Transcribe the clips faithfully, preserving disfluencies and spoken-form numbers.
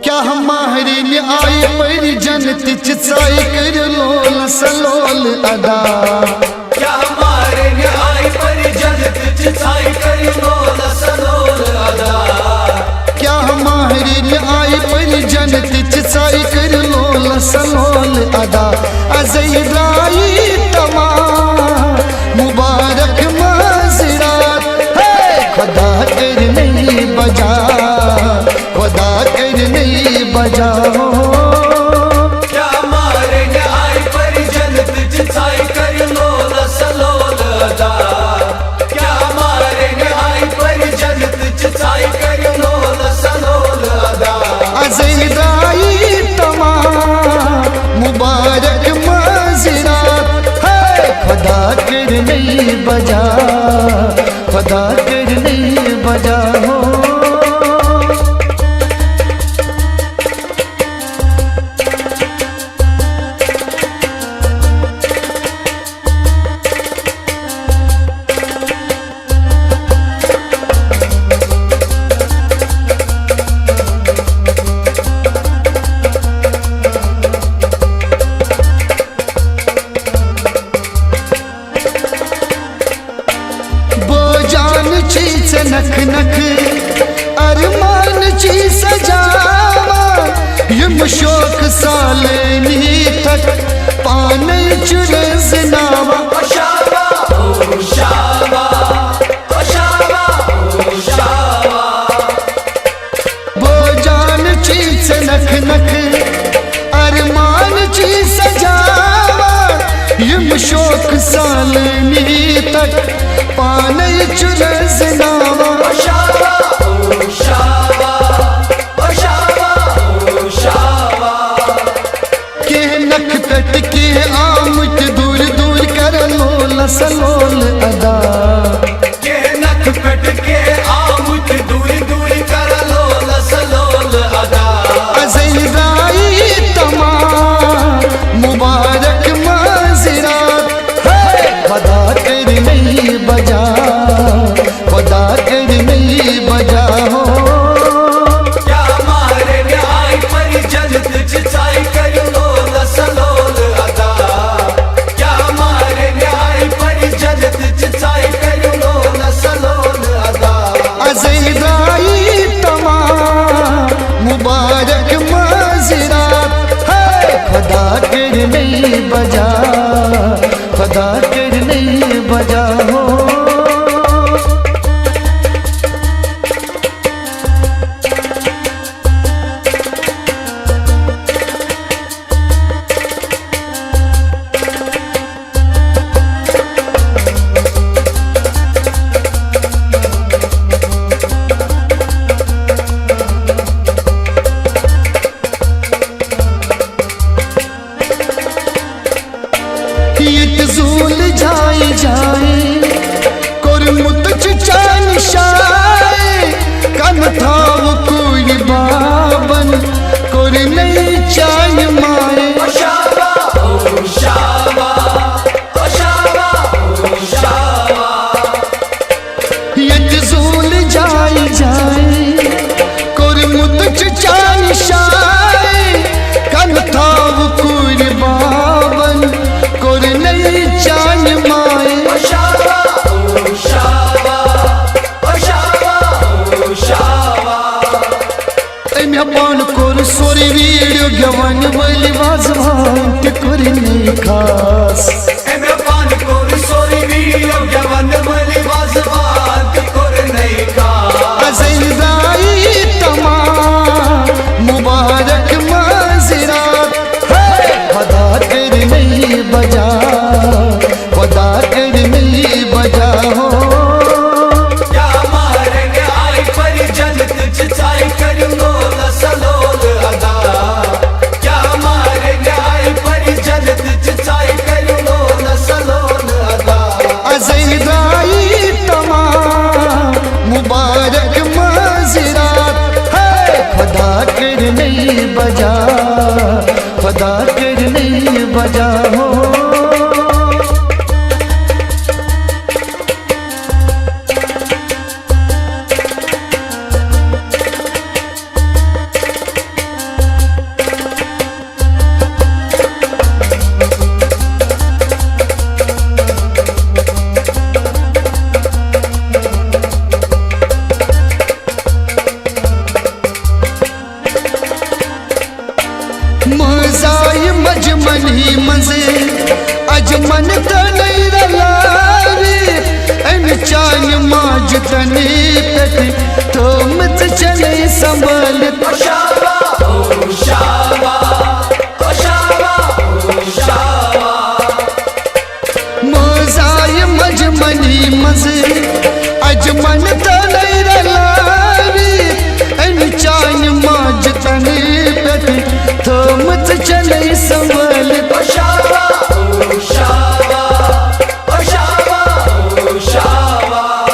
کیٛاہ ماہرِنہِ آیہِ پٔرۍ جنتٕچ ژاے، کٔرِو لول سلول ادا۔ کیٛاہ ماہرِنہِ آیہِ پٔرۍ جنتٕچ ژاے، کٔرِو لول سلول ادا۔ کیٛاہ ماہرِنہِ آیہِ پٔرۍ جنتٕچ ژاے، کٔرِو لول سلول ادا۔ ازَے درٛایہِ تمام مُبارک مٲنٛزِ راتھ۔ ہے خۄدا کٔرِنَے بجا، خۄدا کٔرِنَے بجا۔ کیٛاہ ماہرِنہِ آیہِ پٔرۍ جنتٕچ ژاے، کٔرِو لول سلول ادا۔ کیٛاہ ماہرِنہِ آیہِ پٔرۍ جنتٕچ ژاے، کٔرِو لول سلول ادا۔ ازَے درٛایہِ تمام مُبارک مٲنٛزِ راتھ۔ ہے خۄدا کٔرِنَے بجا، خۄدا کٔرِنَے بجا ہو۔ بٲجان چھی ژےٚ نکھٕ نکھٕ، ارمان چھی سجاوان، یِم شوق سالٲنی تھکھ پانے چھُ رٔزناوان۔ بٲجان چھی ژےٚ نکھٕ نکھٕ، ارمان چھی سجاوان، یِم شوق سالٲنی تھکھ پانے چھُ رٔزناوان۔ کینٛہہ نکھٕ پٮ۪ٹھ کینٛہہ آمٕتۍ دوٗرِ دوٗرِ کرن لول سلول ادا۔ کینٛہہ نکھٕ پٮ۪ٹھ کینٛہہ آمٕتۍ دوٗرِ دوٗرِ کرن لول سلول ادا۔ ازَے درٛایہِ تمام مُبارک مٲنٛزِ راتھ۔ ہے خۄدا کٔرِنَے بجا، خۄدا کٔرِنَے بجا ہو۔ کیٛاہ ماہرِنہِ آیہِ پٔرۍ جنتٕچ ژاے، کٔرِو لول سلول ادا۔ کیٛاہ ماہرِنہِ آیہِ پٔرۍ جنتٕچ ژاے، کٔرِو لول سلول ادا۔ ازَے درٛایہِ تمام مُبارک مٲنٛزِ راتھ۔ ہے خۄدا کٔرِنَے بجا، خۄدا کٔرِنَے بجا ہو۔ ییٚتہِ زوٗلہِ جایہِ جایہِ، کوٚرمُت چھُ چانہِ شایہِ۔ کَنہٕ تھاوٕ کورِ بابن، کوٚرنَے چانہِ مایہِ۔ ییٚتہِ زوٗلہِ جایہِ جایہِ، کوٚرمُت چھُ چانہِ شایہِ۔ کَنہٕ تھاوٕ کورِ بابن، کوٚرنَے چانہِ مایہِ۔ أمۍ پانہٕ کوٚر سورُے ویٖڈیو گٮ۪وَن وٲلۍ وازوان تہِ کوٚرنَے خاص۔ أمۍ پانہٕ کوٚر سورُے ویٖڈیو گٮ۪وَن وٲلۍ وازوان تہِ کوٚرنَے خاص۔ ازَے درٛایہِ تمام مُبارک مٲنٛزِ راتھ۔ ہے خۄدا کٔرِنَے بجا، خۄدا کٔرِنَے بجا ہو۔ کیٛاہ ماہرِنہِ آیہِ پٔرۍ جنتٕچ ژاے، کٔرِو لول سلول ادا۔ کیٛاہ ماہرِنہِ آیہِ پٔرۍ جنتٕچ ژاے، کٔرِو لول سلول ادا۔ ازَے درٛایہِ تمام مُبارک مٲنٛزِ راتھ۔ ہے خۄدا کٔرِنَے بجا، خۄدا کٔرِنَے بجا ہو۔ منی منٛز اجمن تہٕ نٔے رلاوِتھ، أمۍ چانہِ ماجہِ تنہِ پٮ۪ٹھ تھٲومٕژ چھَنَے سنبھٲلِتھ۔ او شابا، او شابا، او شابا، او شابا۔ مٲنٛزایہِ مجمنی منٛز اجمن تہٕ نٔے رلاوِتھ، أمۍ چانہِ ماجہِ تنہِ پٮ۪ٹھ تھٲومٕژ چھَنَے سنبھٲلِتھ۔ او شابا، او شابا، او شابا، او شابا۔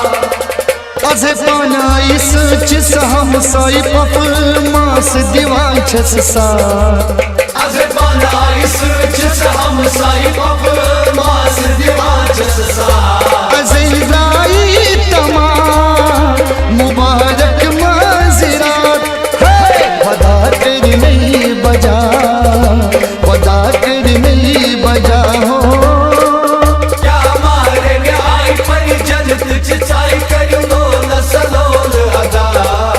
از ہے پانہٕ آیہِ سۭتۍ چھِ سۄ ہمسایہِ پۄپھٕ ماس دِوان چھَس ساتھ۔ از ہے پانہٕ آیہِ سۭتۍ چھِ سۄ ہمسایہِ پۄپھٕ ماس دِوان چھَس ساتھ۔ از ہے درٛایہِ تمام مُبارک مٲنٛزِ راتھ۔ ہے خۄدا کٔرِنَے بجا، خۄدا کٔرِنَے بجا ہو۔ کیا مارے آئی پری جنت چچائی کریو لول سلول ادا۔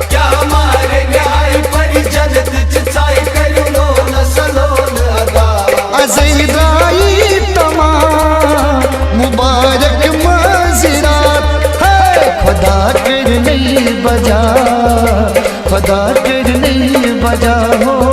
کیا مارے آئی پری جنت چچائی کریو لول سلول ادا۔ از ہے درٛایہِ تمام مُبارک مٲنٛزِ راتھ۔ ہے خۄدا کٔرِنَے بجا، خۄدا کٔرِنَے بجا ہو۔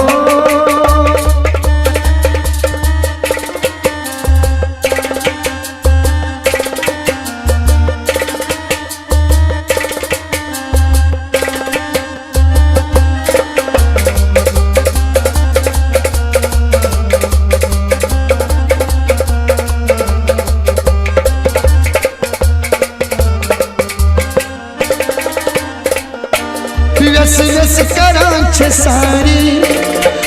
ویس ویس کران چھِ ساری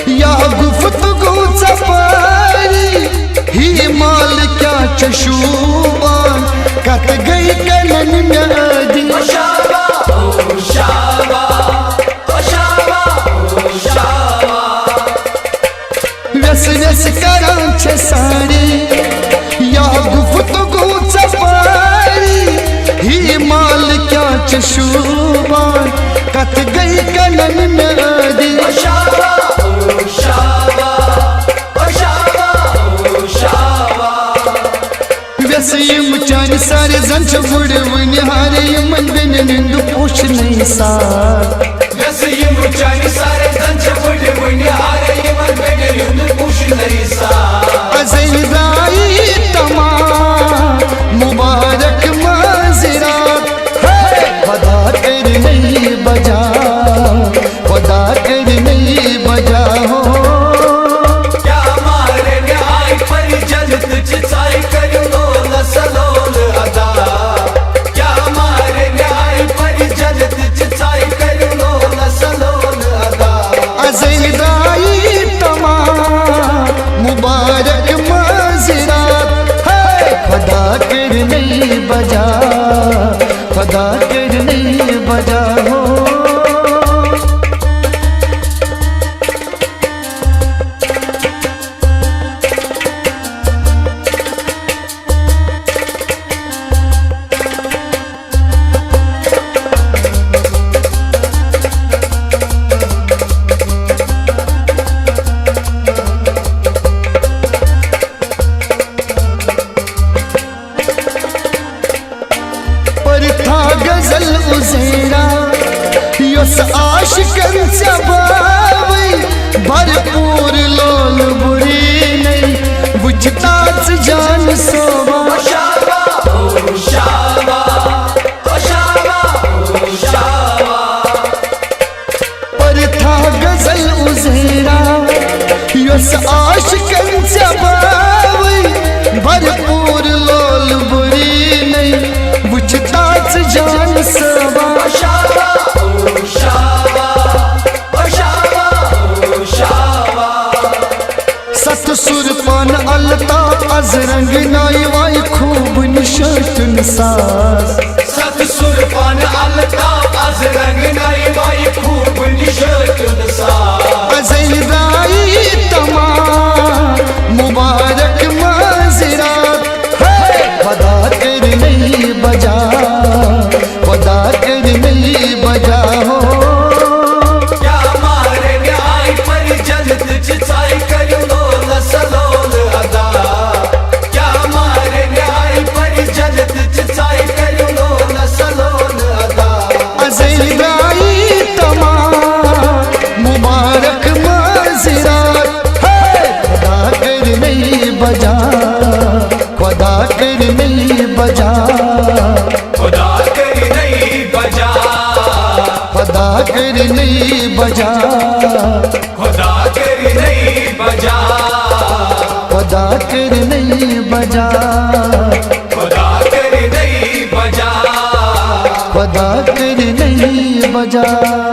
یا گفتگو ژپاری۔ ہی مال کیا چھِ شوٗبان، کتھ گٔے کنن مےٚ ٲدی۔ او شابا، او شابا، او شابا، او شابا۔ ویس ویس کران چھِ ساری یا گفتگو ژپاری۔ ہی مال کیا چھِ شوٗبان، کتھ گٔے کنن مےٚ ٲدی۔ او شابا، او شابا، او شابا، او شابا۔ ویسہٕ یِم چانہِ سارے زن چھِ وُڑوٕنۍ ہارے، یِمن بیٚنٮ۪ن ہُنٛد پوٚژھ نٔے ساتھ۔ ویسہٕ یِم چانہِ سارے زن چھِ وُڑوٕنۍ ہارے، یِمن بیٚنٮ۪ن ہُنٛد پوٚژھ نٔے ساتھ۔ از ہے درٛایہِ تمام مُبارک مٲنٛزِ راتھ۔ ہے خۄدا کٔرِنَے بجا، خۄدا کٔرِنَے بجا ہو۔ کیا مارے آئی پری جنت چچائی کریو لول سلول ادا۔ کیا مارے آئی پری جنت چچائی کریو لول سلول ادا۔ از ہے درٛایہِ تمام مُبارک مٲنٛزِ راتھ۔ ہے خۄدا کٔرِنَے بجا، خۄدا کٔرِنَے بجا ہو۔ پرتھا غزل عزیرا، یۄس عاشقن ژےٚ باوٕے، بھرپوٗر لول بُری نَے، وٕچھ تاژ جان سوبا۔ او شابا، او شابا، او شابا، او شابا۔ پرتھا غزل عزیرا، یۄس عاشقن ژےٚ باوٕے، بھرپوٗر لول بُری نَے، وٕچھ تاژ جان سوبا۔ او شابا، او شابا، او شابا، او شابا۔ ست سُر پن الطاف از رنگ نائی وائی خوب نشاٹن ساز۔ ست سُر پن الطاف از رنگ نائی وائی خوب نشاٹن ساز۔ از ہے درٛایہِ تمام مُبارک مٲنٛزِ راتھ۔ ہے خۄدا کٔرِنَے بجا، خۄدا کٔرِنَے بجا ہو۔ کیا مارے آئی پری جنت چچائی کریو لول بجا، خدا کٔرِنَے بجا، خدا کٔرِنَے بجا، خدا کٔرِنَے بجا۔ خدا کٔرِنَے بجا۔